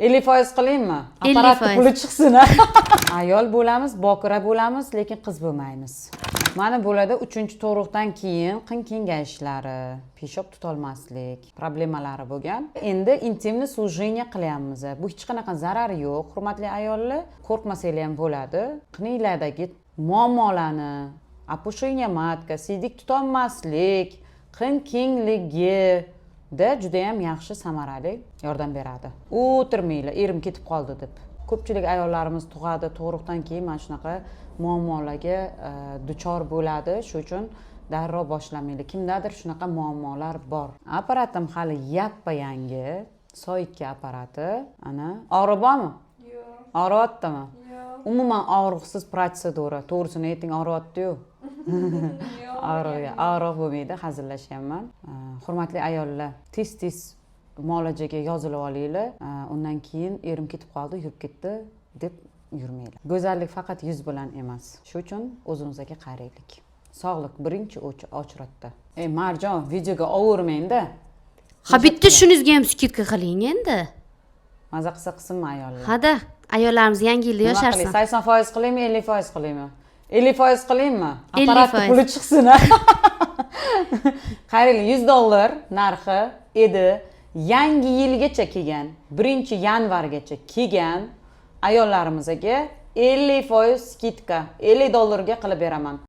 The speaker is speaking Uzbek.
50% qilaymi? 50%. Apparatni puli chiqsin. Ayol bo'lamiz, bokira bo'lamiz, lekin qiz bo'lmaymiz. Mana bo'ladi uchinchi tug'ruqdan keyin qin kengayishlari, peshob tutolmaslik problemalari bo'lgan. Endi интимный служение qilyapmiz. Bu hech qanaqa zarari yo'q, hurmatli ayollar, qo'rqmasanglar ham bo'ladi. Qininglardagi muammolarni, опущение матка, siydik tutolmaslik, qin kengligi da judayam yaxshi, samarali yordam beradi. O'tirmanglar "erim ketib qoldi" deb. Ko'pchilik ayollarimiz tug'adi, tug'ruqdan keyin mana shunaqa muammolarga duchor bo'ladi. Shu uchun darrov boshlamanglar, kimdadir shunaqa muammolar bor. Apparatim hali yappa yangi, Soyikka apparati. Ana, og'riq bormi? Yo'q. Og'riyaptimi? Yo'q. Umuman og'riqsiz protsedura. To'g'risini ayting, og'riyaptiyu? Yo'q. Og'riq, og'riq bo'lmaydi, hazillashyapman. Hurmatli ayollar, tez tez muolajaga yozilib olinglar. Undan keyin "erim ketib qoldi, yurib ketdi" deb yurmanglar. Go'zallik faqat yuz bilan emas, shu uchun o'zimizga qaraylik. Sog'liq birinchi очередь da. Ey, Marjon, videoga ovurmangda. Ha, bitta shuningizga ham скидка qiling endi. Maza qilsa qilsinmi ayollar? Hada, ayollarimiz yangi yilda Nima qilay, yosharsin. 80% qilaymi, 50% qilaymi? 50% qilaymi? 50%. Apparatni puli chiqsin. Qaranglar, 100 dollar narxi edi. Yangi yilgacha kelgan, 1-yanvargacha kelgan ayollarimizga 50% скидка, 50 dollarga qilib beraman.